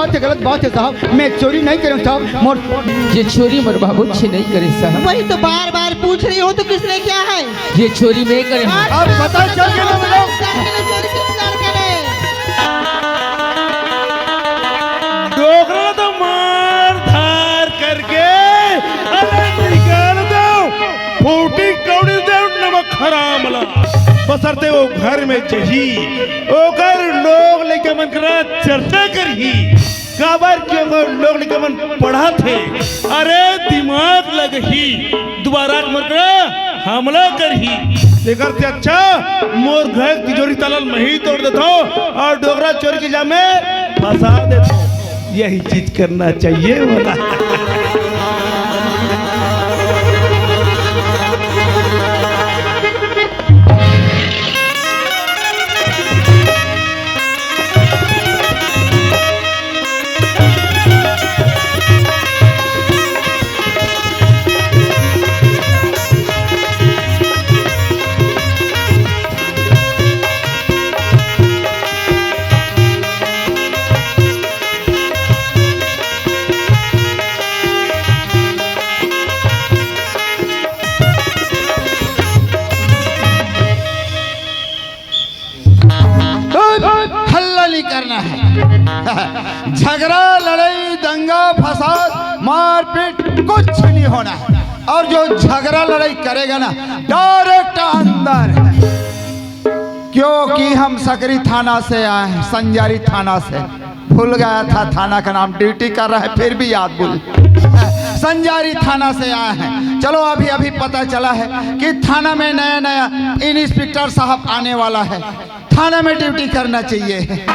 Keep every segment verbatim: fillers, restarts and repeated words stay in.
बात है, गलत बात है साहब, मैं चोरी नहीं करे हूँ साहब। मोर ये चोरी मोर बाबू जी नहीं करे साहब। वही तो बार बार पूछ रही हूँ, तो किसने किया है? ये चोरी मैं करे हूँ। अब पता चल गया ना, बताओ। चोरी किस लड़के ने? डोकरा तो मार धार करके, अरे निकाल दो, फूटी कौड़ी दे नमक हराम ला। बसरते वो घर में जही, ओकर लोग लइका मन करा चर्चा करही। काबर के ओकर लोग लइका मन पढ़त हे, अरे दिमाग लगही, दुबारा के मन करा हमला करही। एकर से अच्छा मोर घर तिजोरी ताला ल मही तोड़ देथव अउ डोकरा चोरी के इल्जाम में फंसा देथव। यही चीज करना चाहिए बोला। हल्ला नहीं करना है। झगड़ा, लड़ाई, दंगा, फसाद, मारपीट कुछ नहीं होना है। और जो झगड़ा लड़ाई करेगा ना, डायरेक्ट अंदर, क्योंकि हम सकरी थाना से आए हैं, संजारी थाना से। भूल गया था थाना का नाम, ड्यूटी कर रहा है फिर भी याद भूल। संजारी थाना से आए हैं। चलो, अभी अभी पता चला है कि थाना में नया नया इंस्पेक्टर साहब आने वाला है, थाना में ड्यूटी करना चाहिए।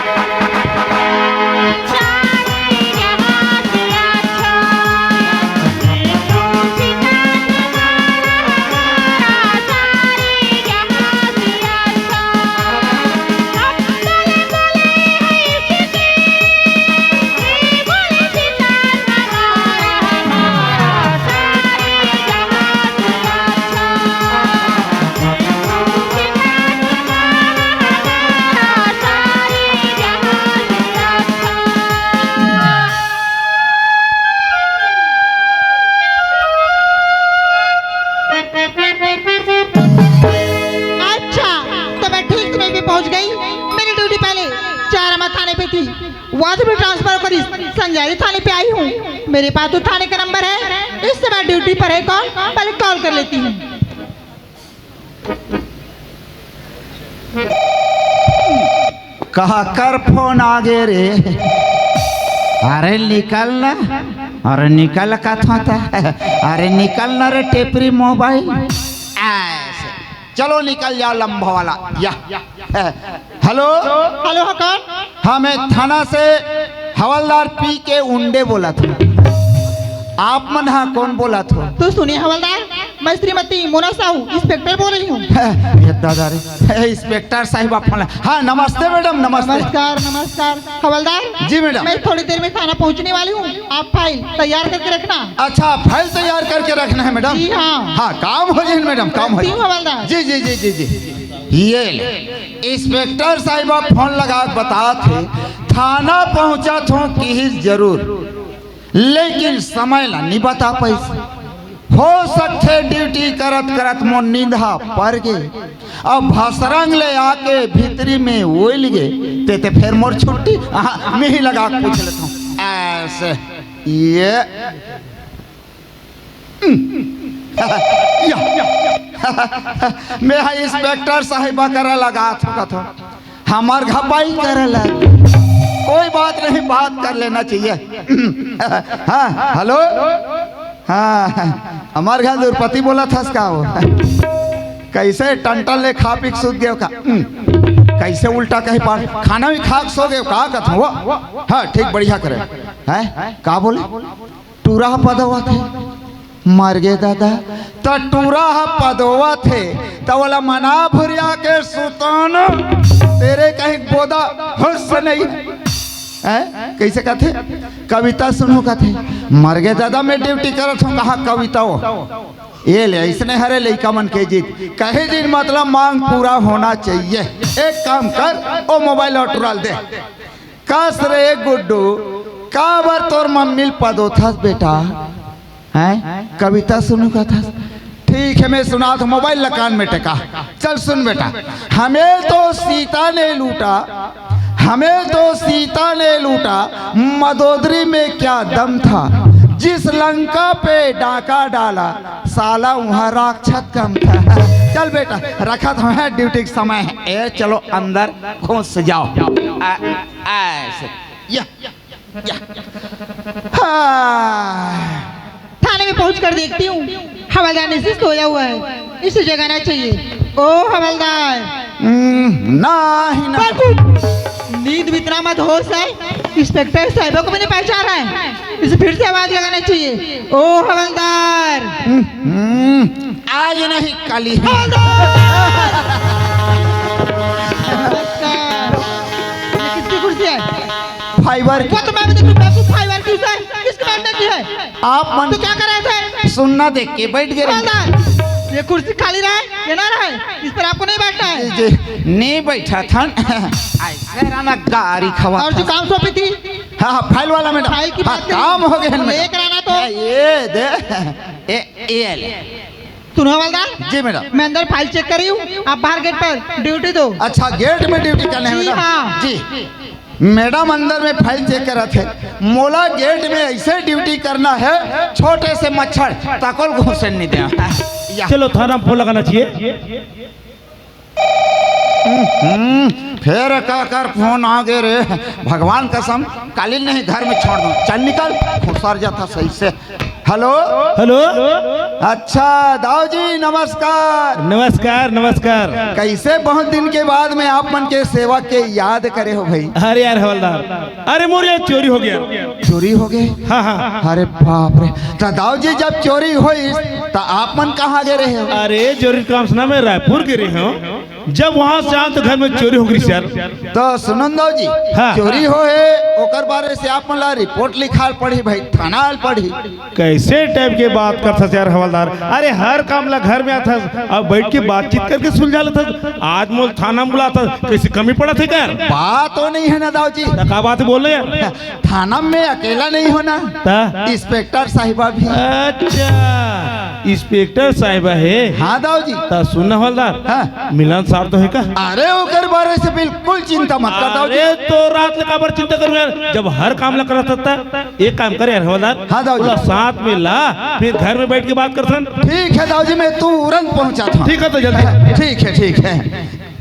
अच्छा, तो मैं ठीक समय पे पहुंच गई। मेरी ड्यूटी पहले चारामा थाने पे थी, वहां से भी ट्रांसफर होकर इस संजारी थाने पे आई हूँ। मेरे पास तो थाने का नंबर है, इस समय ड्यूटी पर है कौन, पहले कॉल कर लेती हूँ। काकर फोन आ गे रे? अरे निकल ना, अरे निकल कथों त, अरे निकल ना रे टेपरी मोबाइल। ऐसे। चलो निकल जाओ लंबा वाला। या। हेलो। हेलो, हाँ, कौन? हाँ, मैं थाना से हवलदार पी के उंडे बोलत हूँ। आप मन हा कौन बोलत हो? तो सुनिए हवलदार, मैं श्रीमती मोना साहू, इंस्पेक्टर बोल रही हूँ। ये दादा रे, इंस्पेक्टर साहिबा फोन। हाँ, नमस्ते मैडम, नमस्ते। नमस्कार, नमस्कार। हवलदार। जी मैडम। मैं थोड़ी देर में थाना पहुँचने वाली हूँ, आप फाइल तैयार करके रखना। अच्छा, फाइल तैयार करके रखना है मैडम। जी हाँ। हाँ, काम हो जाए मैडम, काम हो जाए। हवलदार। जी, जी, जी, जी, जी। ये ले, इंस्पेक्टर साहिबा फोन लगा के बतात हे, थाना पहुँचत हों किहिस जरूर, लेकिन समय ला नहीं बता पाइस। हो सकथे ड्यूटी करत करत मोर नींद हा पर गे, अब भसरंग ले आके भीतरी में ओइल गे, ते ते फेर मोर छुट्टी। हाँ, मैं ही लगा के पूछ लेता हूँ। ऐसे ये या, या। मैं हा इंस्पेक्टर साहिबा करा लगा थों कथों। हमार घपाई करे लग। कोई बात नहीं, बात कर लेना चाहिए। हाँ, हेलो। हाँ, हमार घर द्रौपदी बोलत हस का हो? कैसे टंटन ले खा पी के सूत गए का? हम्म। कैसे उल्टा कहे पार, खाना भी खा के सो गए का कथों वो? हाँ, ठीक, बढ़िया करे। हैं? का बोले? टूरा ह पदोवत हे। मर गे दादा, त टूरा ह पदोवत हे, त ओला मना भुरिया के सुताना, तेरे कहीं बोदा होश नहीं। हैं? कैसे कथे? कविता सुनहू कथे। मर गे दादा, मैं ड्यूटी करत हों, कहाँ कविता हो? ये ले, इसने हरे लइका मन के जिद। कहे जिन मतलब मांग पूरा होना चाहिए। एक काम कर, ओ मोबाइल ला टुरा ल दे। कस रे गुड्डू, काबर तोर मम्मी ल पदोथस बेटा? हैं? कविता सुनहूं कथस? ठीक हे, मैं सुनाथंव, मोबाइल ला कान में टेका। चल सुन बेटा, हमें तो सीता ने लूटा, हमें तो सीता ने लूटा, मंदोदरी में क्या दम था, जिस लंका पे डाका डाला, साला वहाँ राक्षस कम था। चल बेटा, रखत हंव, ड्यूटी के समय हे। ए, चलो अंदर घुस जाओ। आ, आ, ऐसे। या, या। हाँ। थाने में पहुंचकर देखती हूँ, हवलदार नीचे सोया हुआ है, इसे जगाना चाहिए। ओ हवलदार। हम्म, नाही, नाही। बाबू, नींद में इतना मदहोश है, इंस्पेक्टर साहिबा को भी नहीं पहचान रहा है। इसे फिर से आवाज लगाना चाहिए, ओ हवलदार। हम्म, आज नहीं, काली। हवलदार! नमस्कार। ये किसकी कुर्सी है? फाइबर की। वो तो मैं भी देखूं, मैं तो फाइबर की है। किसकी बैठने की है? आप मन तो क्या कर रहे थे? सुनना देख के बैठ गए। हवलदार, ये कुर्सी खाली रहे, ये ना रहे, इस पर आपको नहीं बैठना है। जी, जी, नहीं बैठा था। ऐसे रहना, गारी खवा और जो था। काम सौंपी थी? हाँ, हाँ, फाइल वाला मैडम। फाइल की हाँ, बात नहीं। काम हो गया मैडम। लेकर आना तो। ये दे। ए, ये ले। सुनो हवलदार। जी मैडम। मैं अंदर फाइल चेक कर रही हूँ, आप बाहर गेट पर ड्यूटी दो। अच्छा, गेट में ड्यूटी करने हैं जी मैडम? हाँ। जी। मैडम अंदर में फाइल चेक करत हे, मोला गेट में ऐसे ड्यूटी करना हे, छोटे से मच्छर तको ल घुसे नहीं दे। या। चलो, थाना में फोन लगाना चाहिए। हम्म, फेर काकर फोन आ गे रे, भगवान कसम, काली ल नहीं घर में छोड़ दूं। चल निकल, खुसर जाथा सही से। हेलो। हेलो। अच्छा दाऊ जी, नमस्कार। नमस्कार, नमस्कार। कैसे बहुत दिन के बाद में आप मन के सेवा के याद करे हो भाई? अरे यार हवलदार, अरे मोर यहाँ चोरी हो गया। चोरी हो गए? हाँ, हाँ। अरे बाप रे, तो दाऊ जी जब चोरी होइस तो आप मन कहाँ गे रहे हो? अरे जरूरी काम से ना मैं रायपुर गे रहे हंव। जब वहां से आंव तो घर में चोरी हो गई सर। तो सुनन दाऊ जी, हाँ। चोरी हो हे, ओकर बारे से आप मन ला रिपोर्ट लिखाल पड़ही भाई, थाना आल पड़ही। कैसे टाइप के बात करथस यार हवलदार? अरे हर काम ला घर में आथस, अब बैठ के बातचीत करके सुलझा लेथस। आज मोला थाना में बुलाथस, कैसे कमी पड़त हे का यार? बात तो नहीं है ना दाऊ जी। तो का बात है बोल रहे यार? थाना में अकेला नहीं होना, ता? इंस्पेक्टर साहिबा भी। अच्छा, इंस्पेक्टर साहिबा हे। हाँ दाऊ जी। ता सुन ना हवलदार, हाँ। मिलन सार तो हे का? अरे ओकर बारे से बिल्कुल चिंता मत कर दाऊ जी। अरे तो रात ले काबर चिंता करूँ यार, जब हर काम ला करत हस ता। एक काम कर यार हवलदार, हाँ दाऊ जी। ओला साथ में ला, फिर घर में बैठ के बात करथन। ठीक है दाऊ जी, मैं तुरंत पहुंचाथंव। ठीक है तो जल्दी। ठीक है, ठीक है।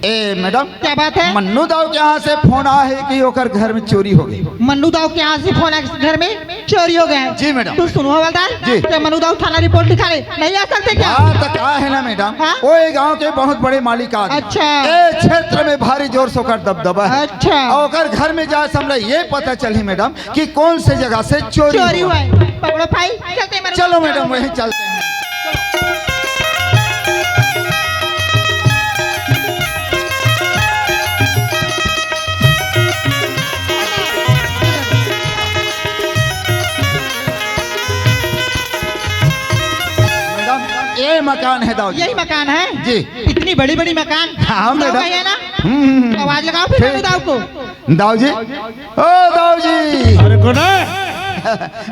ए मैडम, क्या बात है? मन्नू दाऊ के यहाँ से फोन आए हे कि ओकर घर में चोरी हो गई। मन्नू दाऊ के यहाँ से फोन आए, घर में चोरी हो गया है। जी मैडम। तो सुनो हवलदार, जी। तो मन्नू दाऊ थाना रिपोर्ट लिखा ले, नहीं आ सकते क्या? बात का है ना मैडम, हाँ? वो ये गांव के बहुत बड़े मालिक आदमी। अच्छा। ए क्षेत्र में भारी जोर से ओकर दबदबा है। अच्छा। और ओकर घर में जाए से हमला ये पता चली मैडम कि कौन से जगह से चोरी चोरी हुआ। हुआ है। पकड़ो भाई, चलते हैं मन्नू चलो दाऊ। मैडम, वहीं चलते हैं। मैडम, ये मकान है दाऊ जी। यही मकान है? जी। इतनी बड़ी बड़ी मकान? हाँ, गाँव मैडम। का है ना? हम्म, हम्म, हम्म। आवाज लगाओ फिर फिर? मन्नू दाऊ को। दाऊ जी, ओ दाऊ जी। अरे कौन है?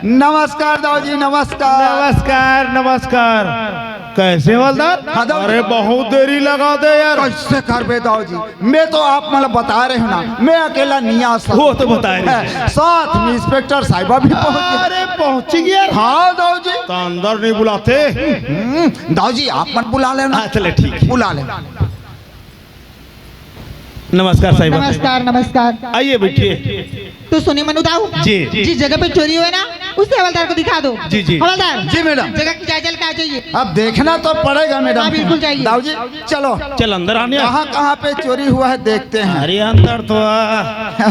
नमस्कार दाऊ जी, नमस्कार। नमस्कार, नमस्कार। कैसे हवलदार? हाँ, दाऊ जी। अरे बहुत देरी लगा दे यार। कैसे करबे दाऊ जी? मैं तो आप मन ला बता रहे हंव ना, मैं अकेला नहीं आ सकता। वो तो बता रहे हैं। साथ में इंस्पेक्टर साहिबा भी पहुंच गए। अरे पहुंच गया। हाँ दाऊ जी। तो अंदर नहीं बुलाते? हम्म, दाऊ जी आप मन बुला लेना। हाँ, चले ठीक है। बुला लेना। नमस्कार साहिबा। नमस्कार, नमस्कार। आइए बैठिए। तो सुनिए मन्नू दाऊ, जी। जिस जगह पे चोरी हुआ ना, उसे हवलदार को दिखा दो। जी, जी। हवलदार, जी मैडम। जगह की जायजा लेके आ जाइए। अब देखना तो पड़ेगा मैडम। हाँ, बिल्कुल जाइए। दाऊ जी, चलो। चल अंदर आने। कहाँ कहाँ पे चोरी हुआ है देखते हैं। अरे अंदर तो आ।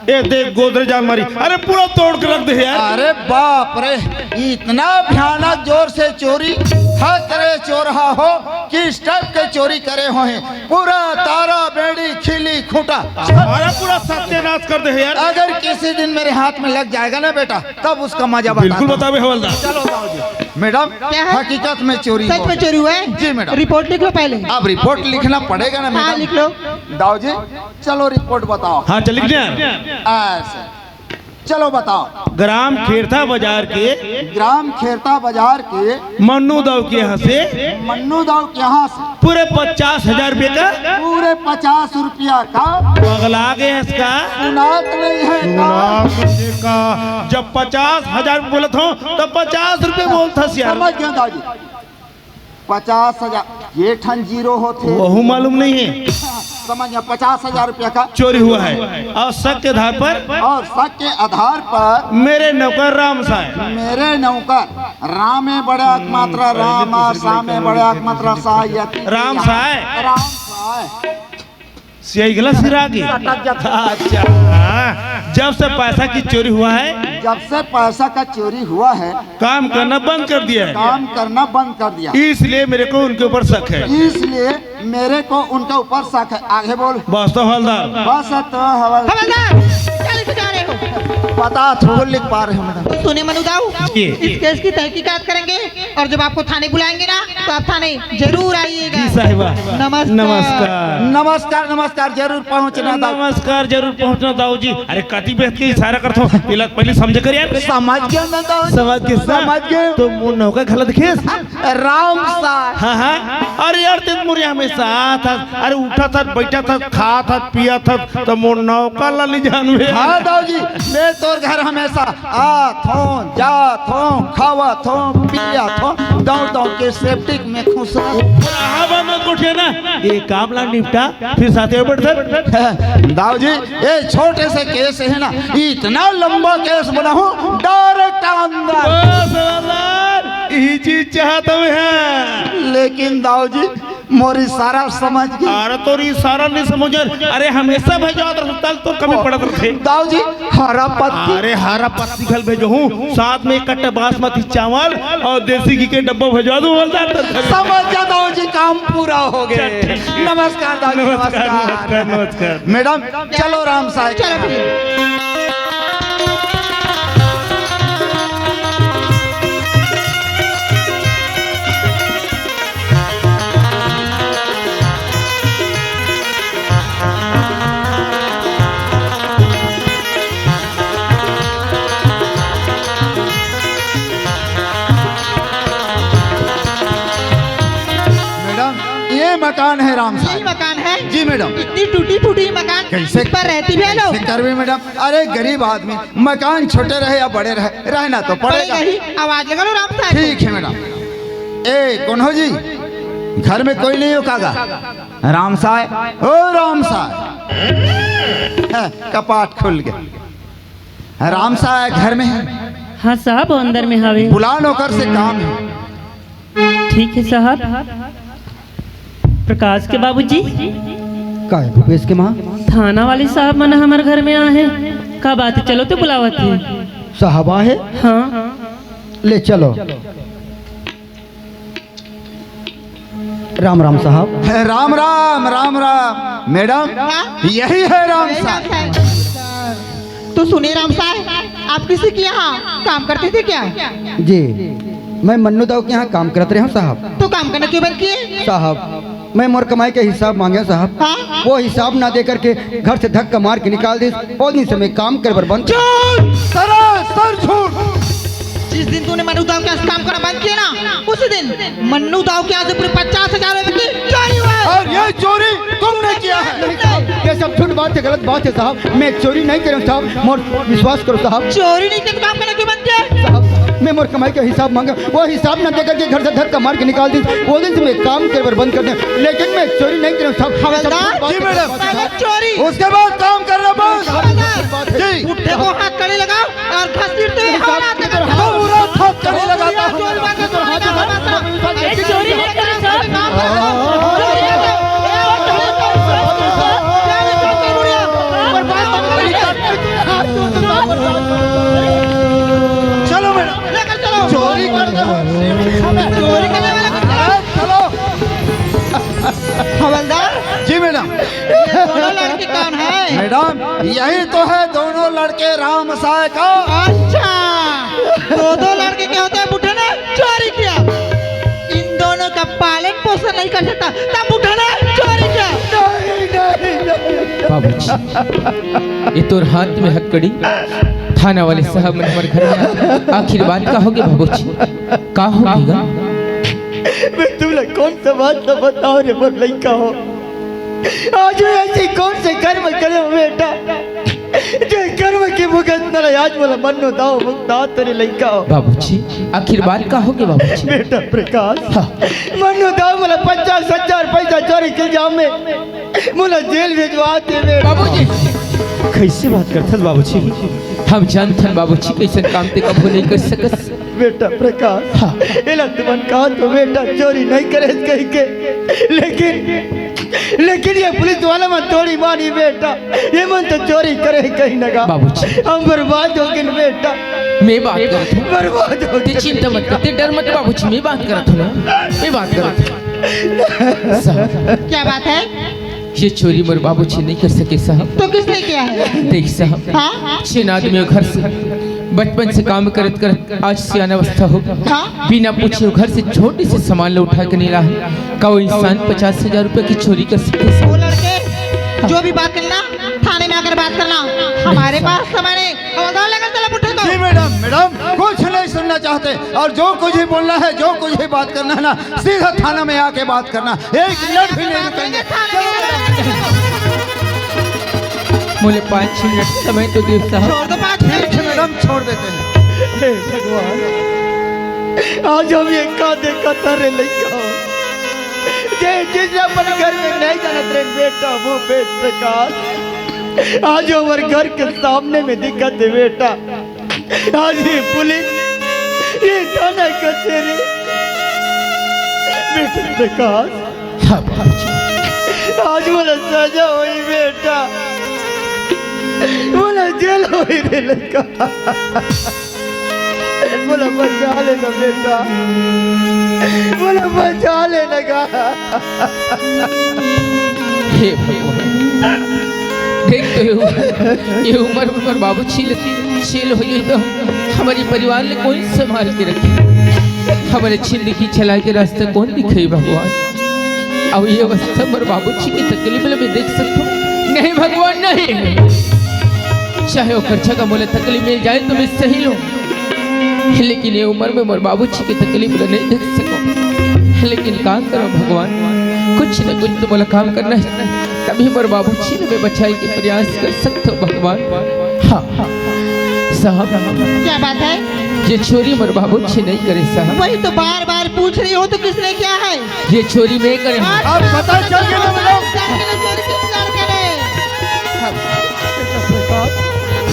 ए देख गोदरेज अलमारी, अरे पूरा तोड़ के रख दे यार। अरे बाप रे, इतना भयानक जोर से चोरी, हत रे चोरहा हो, किस टाइप के चोरी करे हो हैं? पूरा तारा बेड़ी खिली खूंटा। अरे पूरा सत्यानाश कर दे यार। अगर किसी दिन मेरे हाथ में लग जाएगा ना बेटा, तब उसका मजा बता। बिल्कुल बताबे हवलदार। चलो दाऊ जी। मैडम, क्या है? हकीकत में चोरी सच हुआ। में चोरी हुआ है? जी मैडम। रिपोर्ट लिख लो पहले। अब रिपोर्ट लिखना पड़ेगा ना हाँ, मैडम। लिख लो। दाऊ जी, चलो रिपोर्ट बताओ। हाँ, चल लिख दे यार। ऐसे। चलो बताओ। ग्राम खेरथा बाजार के ग्राम खेरथा बाजार के मन्नू दाऊ के यहाँ से मन्नू दाऊ के यहाँ से पूरे पचास हजार रुपए का पूरे पचास रुपया का पगला गए इसका। सुनात नहीं है का? सुनात नहीं का? जब पचास हजार बोलत हो, तब पचास रुपए बोलत हस यार। समझ गया दाजी। पचास हजार, ये ठन जीरो होथे। वहू मालूम नहीं है। समझ गया, पचास हजार रुपया का चोरी हुआ है और शक के आधार पर और शक के आधार पर मेरे नौकर राम साय। मेरे नौकर रामे बड़े एकमात्र राम, सामे बड़े एकमात्र साय, यति राम साय। राम साय। सियाही गला सिरा के। अटक जाता। अच्छा, हाँ। जब से पैसा की चोरी हुआ है, जब से पैसा का चोरी हुआ है, काम करना बंद कर दिया है। काम करना बंद कर दिया। इसलिए मेरे को उनके ऊपर शक है। इसलिए मेरे को उनके ऊपर शक है। आगे बोल। बस तो हवलदार। बस तो हवलदार। हवलदार, क्या लिख जा रहे हो? पता थोड़ लिख पा रहे हो मैडम। तो सुने मनु दाऊ, जी। इस केस की तहकीकात करेंगे और जब आपको थाने बुलाएंगे ना, तो आप थाने जरूर आइएगा। जी साहिबा। नमस्कार। नमस्कार। नमस्कार, नमस्कार, जरूर पहुंचना दाऊ। नमस्कार, जरूर पहुंचना दाऊ जी। अरे कति बेहद के इशारा करत हो, पहले पहले समझ कर यार। समझ गया ना दाऊ जी। समझ गए ना? समझ गए। तो मोर नौका घला दिखेस। राम साय। हाँ हाँ। अरे यार तें मोर यहाँ हमेशा आत हस, अरे उठत हस, बैठत हस, खात हस, पियत हस, तो मोर नौका ला ली जानबे। हाँ दाऊ जी, मैं तोर घर हमेशा आत हों, जात हों, खावत हों, पियत हों, दाऊ दाऊ के सेप्टिक में खुसरा। ऊपर हवा मत उठे ना, ये काम ला निपटा, फिर साथे बैठ सर। दाऊ जी, ये छोटे से केस है ना, इतना लंबा केस बनाहूँ, डायरेक्ट अंदर। बस हवलदार, यही चीज चाहत हूँ मैं। लेकिन दाऊ जी, मोर इशारा समझ गए। अरे तोर इशारा नहीं समझ, अरे हमेशा भेजवात रहो, तल तोर कमी पड़त रथे। दाऊ जी, हरा पत्ती। अरे हरा पत्ती घल भेजहूँ, साथ में एक कट्टा बासमती चावल और देसी घी के डब्बा भेजवा दूँ, हवलदार। समझ गया दाऊ जी, काम पूरा हो गए। नमस्कार दाऊ जी, नमस्कार, नमस्कार। नमस्कार, नमस्कार। मैडम, चलो राम साय। चलो भैया। मैडम, ये मकान है राम साय। यही मकान है? जी मैडम। इतनी टूटी फूटी मकान, कैसे, इस पर रहती भी है लोग? कैसे करबे मैडम? अरे गरीब आदमी, मकान छोटे रहे या बड़े रहे, रहना तो पड़ेगा। पड़ेगा ही। आवाज लगा लो राम साय। ठीक है मैडम। ए, कौन हो जी? घर में कोई नहीं हो कागा? राम साय, ओ राम साय। हाँ, कपाट खुल गया। राम साय घर में है? हाँ साहब, वो अंदर में हवे। बुला नौकर से काम है। ठीक है साहब। प्रकाश के बाबूजी। का है भूपेश के माँ? थाना वाले साहब मन हमर घर में आए हैं। का बात है? चलो तो बुलावत है। साहब आए? हाँ। ले चलो। राम राम साहब। राम राम, राम राम। मैडम, हाँ? यही है राम साय। तो सुनिए राम साय, आप किसी के यहाँ काम करते थे क्या? जी, मैं मन्नू दाऊ के यहाँ काम करत रहे हूँ साहब। तो काम करना क्यों बंद किए? साहब, मैं मोर कमाई के हिसाब मांगे साहब, हाँ? वो हिसाब ना दे करके घर से धक्का मार के निकाल दिस। वो दिन से मैं काम करे बर बंद। झूठ! सरासर झूठ! जिस दिन तूने मन्नू दाऊ के यहाँ काम करना बंद किया ना, उसी दिन मन्नू दाऊ के यहाँ से पूरे पचास हजार रुपए की चोरी हुआ है। और ये चोरी तुमने किया है। नहीं साहब, ये सब झूठ बात है, गलत बात है साहब। मैं चोरी नहीं करे हूँ साहब, मोर विश्वास करो साहब। चोरी नहीं करे तो काम करना क्यों बंद किया? साहब, मैं मोर कमाई का हिसाब मांगा, वो हिसाब ना देकर के घर से धक्का मार के निकाल दी। वो दिन से मैं काम करे बर बंद कर दे, लेकिन मैं चोरी नहीं करे हूँ साहब। ये सब हवलदार? झूठ बात जी है, मैडम। गलत बात है साहब। चोरी। उसके बाद काम करना बंद। हवलदार, जी। पुट्ठे को हाथ कड़ी लगाओ। और घसीटते हुए हाथ लगा। पूरा हाथ कड़ी लगाता हूँ। चोरी बात है, चोरी बात है। ये चोरी नहीं करे सर। चलो मैडम। लेकर चलो। चोरी कर दो। चोरी करने वाला कौन है? चलो। हवलदार। जी मैडम। ये दोनों लड़के कौन है? मैडम, यही तो है दोनों लड़के राम साय का। अच्छा, दो दो लड़के क्या होते हैं? बुढ़े ने चोरी किया, इन दोनों का पालन पोषण नहीं कर सकता, तब बुढ़े ने चोरी किया। नहीं, नहीं, नहीं। बाबूजी, ये तोर हाथ में हथकड़ी। थाना वाले साहब मन हमर घर में आ-, आखिर बात का होगे बाबूजी? का होगे गा? मैं तुमला कौन सा बात ला बताओ रे मोर लइका हो। आज मैं ऐसे कौन से कर्म करे हो बेटा, जे कर्म के भुगतना ला आज मोला मन्नो दाव भुगता तेरे लइका हो। बाबूजी, आखिर बात का होगे बाबूजी? बेटा प्रकाश, हाँ। मन्नो दाव मोला पचास हजार पैसा चोरी के इल्जाम में मोला जेल भेजवा दे बेटा। बाबूजी, कैसे बात करथस बाबूजी? हम जानथन बाबूजी, कैसन काम ते कभू नहीं कर सकस। बेटा प्रकाश, हाँ। एला तुमन कहा तो बेटा चोरी नहीं करे कहि के, लेकिन, लेकिन ये पुलिस वाला मन थोड़ी मानी बेटा, ये मन तो चोरी करे कहीं नगा। बाबूजी। हम बर्बाद हो गए बेटा। मैं बात करत हूँ। बर्बाद हो ते गए। चिंता मत कर, ते डर मत बाबूजी, मैं बात करत हूँ ना, मैं बात करत हूँ। साहब। क्या बात है? ये चोरी मोर बाबूजी नहीं कर सके साहब। तो किसने किया है? देख साहब, हाँ? छह आदमी घर से बचपन से काम करत करत आज सियान अवस्था हो, हाँ? बिना पूछे घर से छोटे से सामान ला उठा के नहीं ला है। का वो इंसान पचास हजार रुपए की चोरी कर सकते साहब? वो लड़के, जो भी बात करना, थाने में आकर बात करना। हमारे पास समय नहीं। खबरदार, लेकर चला पुट्ठे को। जी मैडम, मैडम, कुछ नहीं सुनना चाहते, और जो कुछ ही बोलना है, जो कुछ ही बात करना है ना, सीधा थाना में आके बात करना। एक मिनट भी नहीं रुकेंगे। मुझे पाँच मिनट समय तो दे साहब। छोड़ दो, पाँच मिनट। ठीक है मैडम, छोड़ देते हैं। हे भगवान, आज हम ये का देखा था रे लइका, जे जिस अपन घर में नहीं जाना तेरे बेटा वो बेटा प्रकाश, आज हमर घर के सामने में दिखत हे बेटा। आज ये पुलिस, ये थाना कचेरी, बेटा प्रकाश, हाँ बाबूजी। आज मोला सजा होई बेटा, मोला जेल होई रे लइका। मोला बचा लेना बेटा, मोला बचा लेना गा। हे भगवान, देख तो ये उमर, ये उमर में मोर बाबूजी ल जेल हो जाए तो हमर परिवार ल कौन संभाल के रखे, हमर जिंदगी चलाए के रास्ता कौन दिखाई भगवान। अब ये अवस्था मोर बाबूजी की तकलीफ ल मैं देख सकता हूँ? नहीं भगवान, नहीं। चाहे वो खर्चा का मोला तकलीफ मिल जाए तो मैं सही लूँ, लेकिन ये उमर में मोर बाबूजी की तकलीफ ल नहीं देख सकूँ। लेकिन का करूँ भगवान, कुछ न कुछ तो मोला काम करना है, तभी मोर बाबूजी ल मैं बचाए के प्रयास कर सकता हूँ भगवान। हाँ, हाँ। साहब। क्या बात है? ये चोरी मोर बाबूजी नहीं करे साहब। वही तो बार बार पूछ रही हो तो किसने किया है? ये चोरी मैं करे हूँ। आप पता चल गया ना मैडम?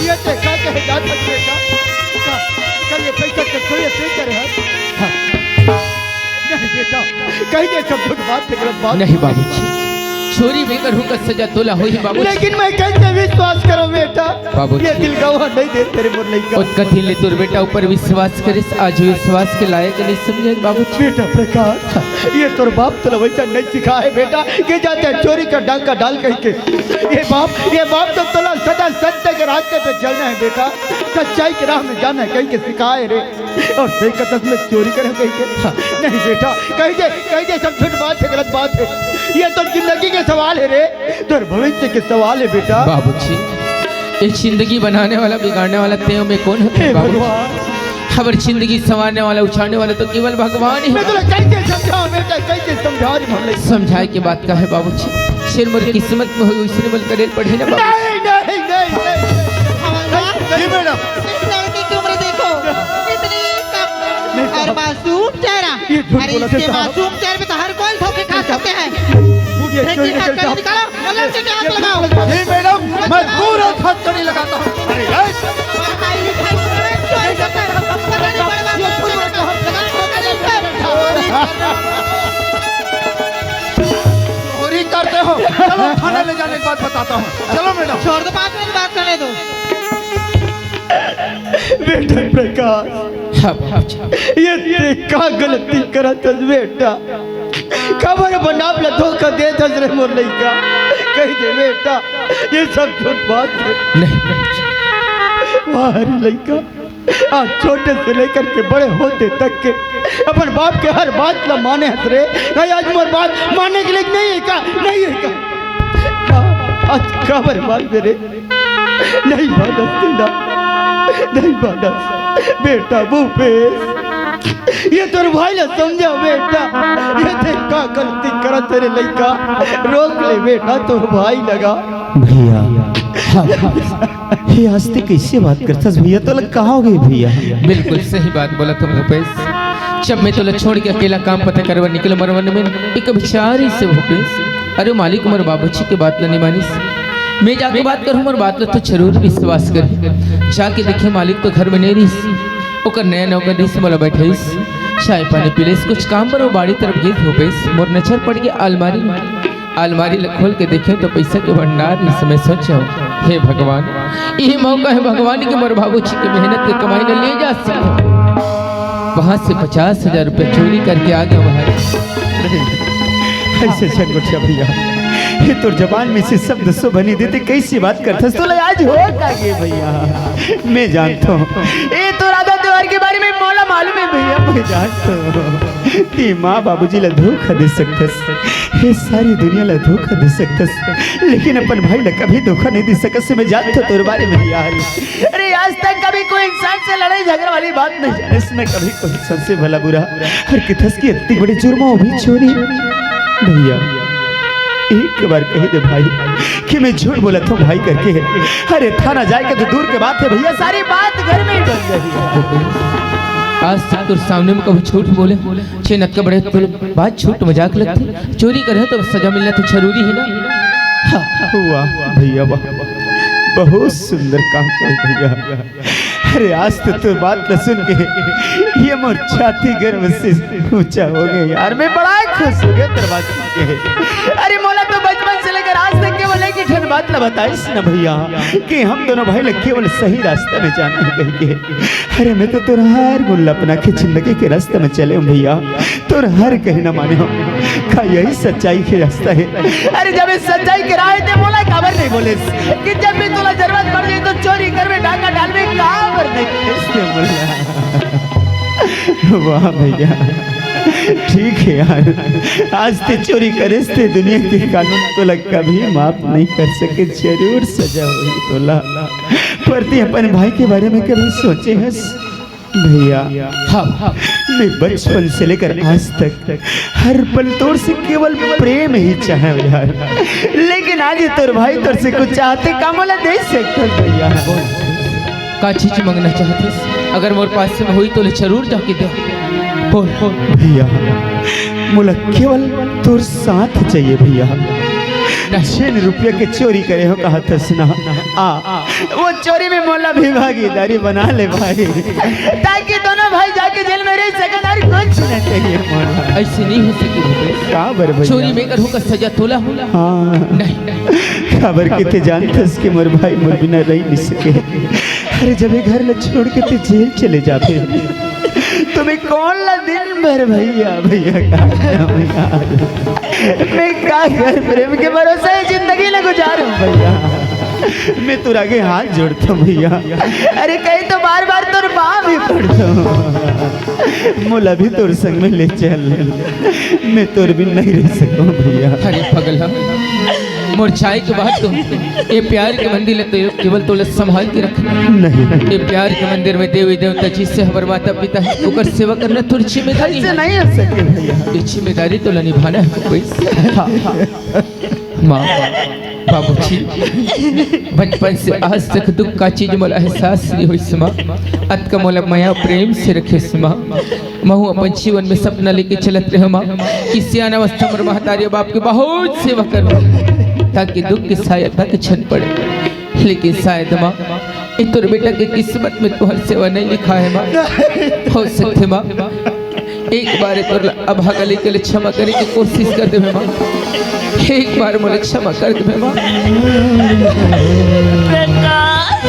ये देखा कहे जा सकते का? कल ये पैसा के चोरी से करे है। हाँ। नहीं बेटा, कहीं ये सब झूठ बात है, गलत बात। नहीं बाबूजी, चोरी मैं करूँ का सजा तोला होही बाबूजी। लेकिन मैं कैसे विश्वास करूँ बेटा? बाबूजी। ये दिल गवाह नहीं दे तेरे मोर लइका। ओतका दिन ले तोर बेटा ऊपर विश्वास करिस, आज विश्वास के लायक नहीं समझे बाबूजी। बेटा प्रकाश, ये तोर बाप तोला वैसा नहीं सिखाए बेटा, कि जाते चोरी का डांका डाल कहि के। ये बाप, ये बाप तो तोला सदा सत्य के रास्ते पे चलना है बेटा, सच्चाई के राह में जाना है कहि के सिखाए रे। और सही कतस में चोरी करे कहि के। हाँ। नहीं बेटा, कहि दे, कहि दे सब झूठ बात है, गलत बात है। ये तो जिंदगी के सवाल है रे, तोर भविष्य के सवाल है बेटा। बाबूजी, ये जिंदगी बनाने वाला, बिगाड़ने वाला तें अउ मैं कौन होते हे बाबूजी? भगवान। हमर जिंदगी संवारने वाला, उछालने वाला तो केवल भगवान ही मैं है। तोला कैसे समझाऊं बेटा, कैसे समझाऊं रे मोर लइका? समझाए के बात का है बाबूजी? जेन मोर किस्मत में होही, वइसने मोला करे ल पड़ही ना बाबू। नहीं, नहीं, नहीं, नहीं। हवलदार, जी मैडम। इस लड़के की उम्र देखो, कितनी कम नहीं और साहब। मासूम चेहरा। ये झूठ अरे, बोला इसके साहब। मासूम चेहरे पे तो हर कोई धोखे खा सकते हैं। ये देखिए, चोरी नहीं हथकड़ी करता। निकालो, मलम से आग ये लगाओ। झूठ बोला। जी मैडम, मैं पूरा हथकड़ी लगाता हूँ। अरे, ये पढ़ाई लिखाई चोरी करता है। पता नहीं बड़वा ये झूठ बोला। चोरी करते हो। चलो, थाने ले जाने के बाद बताता हूँ। चलो मैडम। छोड़ दो, पाँच मिनट बात करने दो। बेटा प्रकाश, हाँ, बाबूजी। ये तें का गलती करत हस बेटा? काबर अपन आप ला धोखा देत हस रे मोर लइका? कहि दे बेटा, ये सब झूठ बात है। नहीं, बाबूजी। वाह रे लइका, आज छोटे से लेकर के बड़े होते तक के अपन बाप के हर बात ला माने हस रे। नहीं, आज मोर बात माने के लायक नहीं है का? नहीं है का? हाँ, अत काबर मारबे रे? नहीं मानस तेला, नहीं मानस। बेटा भूपेश, ये तोर भाई ला समझा बेटा, ये देख का गलती करत हे रे लइका, रोक ले बेटा तोर भाई ला गा। भैया, हाँ, हाँ। हे आज ते कइसे बात करथस भैया, तोला का होगे भैया? बिल्कुल सही बात बोलत हस भूपेश। जब मैं तोला छोड़ के अकेला काम पता करे बर निकलेंव वन में, एक विचार आइस भूपेश। अरे मालिक, मोर बाबूजी के बात ला नइ मानिस। मैं जाके बात करहूँ, मोर बात ला तो जरूर विश्वास करही। जाके देखेंव मालिक तो घर में नइ रहिस। ओकर नया नौकर रहिस, मोला बैठाइस, चाय पानी पिलाइस, कुछ काम बर वो बाड़ी तरफ गे भूपेश। मोर नजर पड़ गे अलमारी में। अलमारी ला खोल के देखेंव तो पइसा के भंडार रहिस। मैं सोचेंव, हे भगवान, इही मौका हे भगवान के मोर बाबूजी के मेहनत के कमाई ला ले जा सकंव। वहां से पचास हजार रुपया चोरी करके आ गेंव भाई। नहीं, अइसे झन गोठिया भैया, ये तोर जबान में से शब्द शोभा नइ देते, कइसे बात करथस? तोला आज हो का गे भैया? मैं जानथंव, ये तोर राधा त्योहार के बारे में मोला मालूम हे भैया, मैं जानथंव। ते माँ बाबूजी ला धोखा दे सकथस, ये सारी दुनिया ला धोखा दे सकथस, लेकिन अपन भाई ला कभी धोखा नइ दे सकस। मैं जानथंव तोर बारे में यार। अरे आज तक कभी कोई इंसान से लड़ाई झगड़ा वाली बात नइ जानिस, न कभी कोई इंसान से भला बुरा। अउ किथस कि अतनी बड़ी जुर्म, वो भी चोरी। भैया, एक बार कहि दे भाई कि मैं झूठ बोलत हंव भाई करके। अरे थाना जाए के तो दूर के बात हे भैया, सारी बात घर में ही बन गई। आज तक तोर सामने में कभी झूठ बोलेंव, चेन अतका बड़े तोर बात झूठ मजाक लगथे। चोरी करे हस तो सजा मिलना तो जरूरी हे ना। हाँ। वाह भैया वाह, बहुत सुंदर काम करे भैया। अरे आज तो तोर बात ला सुन के ये मोर छाती गर्व से ऊंचा हो गे यार, मैं बड़ा खुश हो गेंव तोर बात सुन के। अरे मोला तो बचपन से लेकर आज तक केवल एक ही ठन बात ला बताइस ना भैया कि हम दोनों भाई ला केवल सही रास्ता में जाना हे कहिके। अरे मैं तो तोर हर गुण ला अपना के जिंदगी के रास्ता में चलेंव भैया। तोर हर कहे न मानेंव। का यही सच्चाई के रास्ता हे? अरे जब ये सच्चाई के राह हे ते मोला काबर नइ बोलेस कि जब भी तोला जरूरत पड़ जाही तो चोरी करबे, डाका डालबे, काबर नइ कहेस ते मोला? वाह भैया, ठीक हे यार, आज ते चोरी करेस ते दुनिया के कानून तोला कभी माफ नइ कर सके, जरूर सजा होही तोला। पर ते अपन भाई के बारे में कभी सोचे हस? भैया, हाँ, हाँ। मैं बचपन से लेकर आज तक हर पल तोर से केवल प्रेम ही चाहे यार, लेकिन आज तोर भाई तोर से कुछ चाहथे का मोला दे सकथस भैया? का चीज मंगना चाहथस? अगर मोर पास में होही तो ले जरूर जाके दे। बोल। भैया, मोला केवल तोर साथ चाहिए भैया। नहीं। छह रुपया के चोरी करे हंव कहथस ना, आ, वो चोरी में मोला भी भागीदारी बना ले भाई, ताकि दोनों भाई जाके जेल में रह सकन अउ कुछ नहीं चाहिए मोला। अइसे नइ हो सके भूपेश। काबर भैया? चोरी मैं करहूं का सजा तोला होही? हाँ। नहीं। काबर कि ते जानथस कि मोर भाई मोर बिना रह नइ सके। अरे जब ये घर ला छोड़ के ते जेल चले जाबे तो मैं कोन ला दिन भर भैया, भैया का नाम यार? मैं का कर प्रेम के भरोसे ये जिंदगी ला गुजारूं भैया? मैं तोर आगे हाथ जोड़थंव भैया। अरे कहीं तो बार बार तोर पाँव भी पड़थंव। मोला भी तोर संग में ले चल। मैं तोर बिन नइ रह सकंव भैया। अरे पगला, मोर जाए के बाद तो ये प्यार के मंदिर ला तो केवल तोला संभाल के रखना। नहीं। ये प्यार के मंदिर में देवी देवता जिससे हमर माता पिता हे, ओकर सेवा करना तोर जिम्मेदारी हे। अइसे नइ हो सके भैया। ये जिम्मेदारी तोला निभाना हे कोई। हाँ, हाँ। माँ, बाबूजी, बचपन से आज तक दुख का चीज मोला एहसास नइ होइस माँ। अतका मोला मया प्रेम से रखेस माँ। महूं अपन जीवन में सपना लेके चलत रहेंव माँ कि सियान अवस्था में महतारी बाप के बहुत सेवा करहूं, ताकि दुख के साया तक झन पड़े। लेकिन शायद माँ, ये तोर बेटा के किस्मत में तोर सेवा नइ लिखा हे माँ। हो सकथे माँ, एक बार तोर अभागा लइका ला क्षमा करे के कोशिश कर देबे माँ। एक बार मोला क्षमा कर देबे माँ। प्रकाश।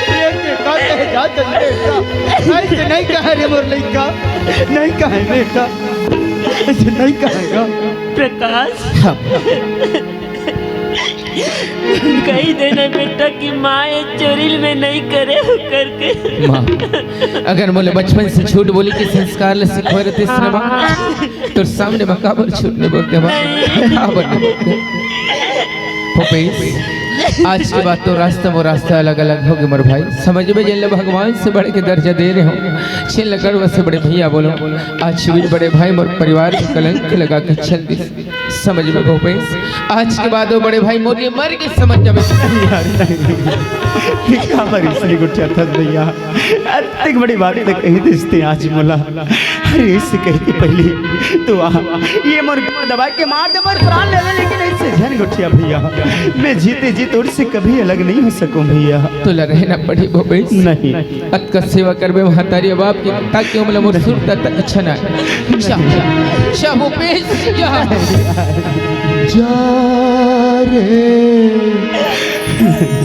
ये देखा, कहे जा चल बेटा। अइसे नइ कहे रे मोर लइका, नइ कहे बेटा, अइसे नइ कहे गा। प्रकाश। हाँ। कही देना बेटा कि माँ ये चोरी ल मैं नहीं करे हूँ करके। माँ, अगर मोला बचपन से झूठ बोले के संस्कार ल सिखोय रहतिस ना माँ, तोर सामने मैं काबर झूठ नहीं बोलते माँ? काबर नहीं बोलते? भूपेश, आज के बाद तो रास्ता, वो रास्ता अलग-अलग होगे मोर भाई। समझ में जेन ल भगवान से बढ़ के दर्जा दे रहे हो, जेन ल गड़वा से बड़े भैया बोलो, आज भी बड़े भाई मोर परिवार के कलंक लगा के चल दिस। समझ में भूपेश, आज के बाद वो बड़े भाई मोर लिए मर के समझ जाबे। यार, नहीं। ये काबर इसने गुठियाथस भैया? अतेक बड़े बात तो कही दिस ते आज मोला। अरे, ऐसे कहे के पहले तो आ, ये मोर दबा के मार दे, मोर प्राण ले ले, लेकिन ऐसे झन गुठिया भैया। मैं जीते जी तोर से कभी अलग नहीं हो सकूं भैया। तोला रहना पड़ी भूपेश। नहीं। अतका सेवा करबे महतारी बाप के, ताकि हमला मोर सुरता तक अच्छा ना। जा, जा भूपेश, जा। जा रे,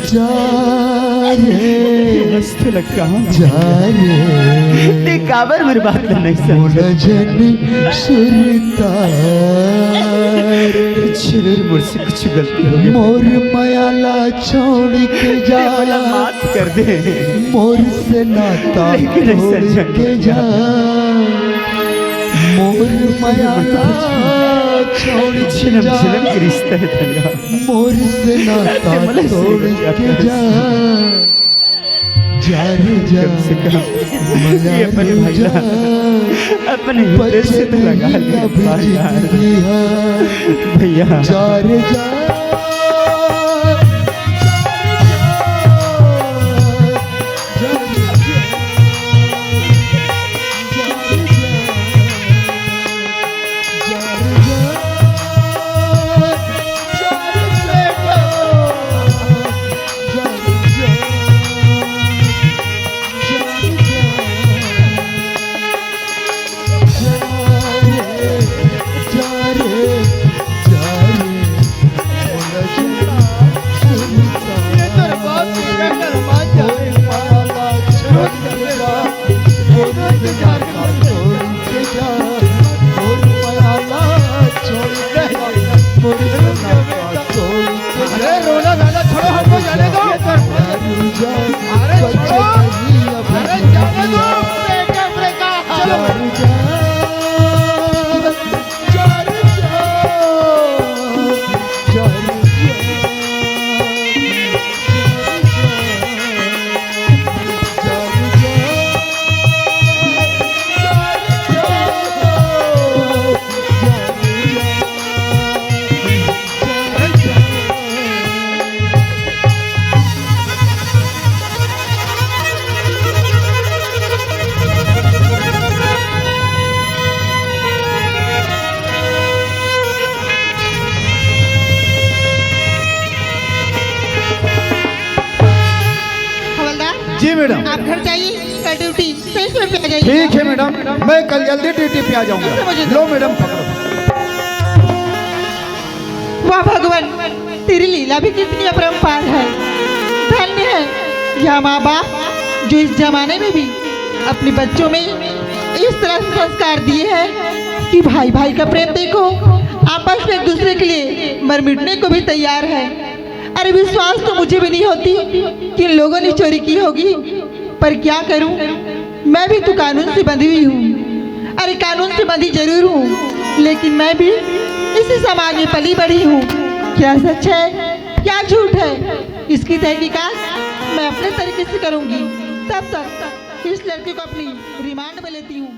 जा रे। मस्त लगा। जा रे। ते काबर मोर बात ल नहीं समझे? मोला झन सुरता रे। छेर मोर से कुछ गलती हो गई। मोर मया ला छोड़ के जा। मोला माफ कर दे। मोर से नाता लेकिन ऐसा तोड़ झन के जा। मोर मया ला छोड़ के झिलम जा। झिलम के रिश्ता है तेरा। मोर से नाता मोला ऐसे तोड़ लग जाता के है। जा। जा रे जा, कम से कम मया ये अपने रे भाई जा। ना, अपने हृदय से तो लगा ले बचन बात यार। अभिजीत दिया। भैया। जा रे जा, जा रे जा, जा रे जा, जा रे जा। अरे रोना गाना छोड़ो, हमको जाने दो। अरे छोड़ो, अरे जाने दो। हवलदार, जी मैडम। आप घर जाइए, कल ड्यूटी सही समय पे आ जाइए। ठीक है मैडम, मैं कल जल्दी ड्यूटी पे आ जाऊंगा। लो मैडम, पकड़ो। वाह भगवान, तेरी लीला भी कितनी अपरंपार है। धन्य है यह माँ बाप, जो इस जमाने में भी अपने बच्चों में इस तरह से संस्कार दिए हैं कि भाई भाई का प्रेम देखो, आपस में एक दूसरे के लिए मर मिटने को भी तैयार है। अरे विश्वास तो मुझे भी नहीं होती कि इन लोगों ने चोरी की होगी, पर क्या करूं, मैं भी तो कानून से बंधी हुई हूँ। अरे कानून से बंधी जरूर हूँ, लेकिन मैं भी इसी समाज में पली बढ़ी हूँ। क्या सच है, क्या झूठ है, इसकी तहकीकात मैं अपने तरीके से करूंगी। तब तक इस लड़के को अपनी रिमांड में लेती हूँ।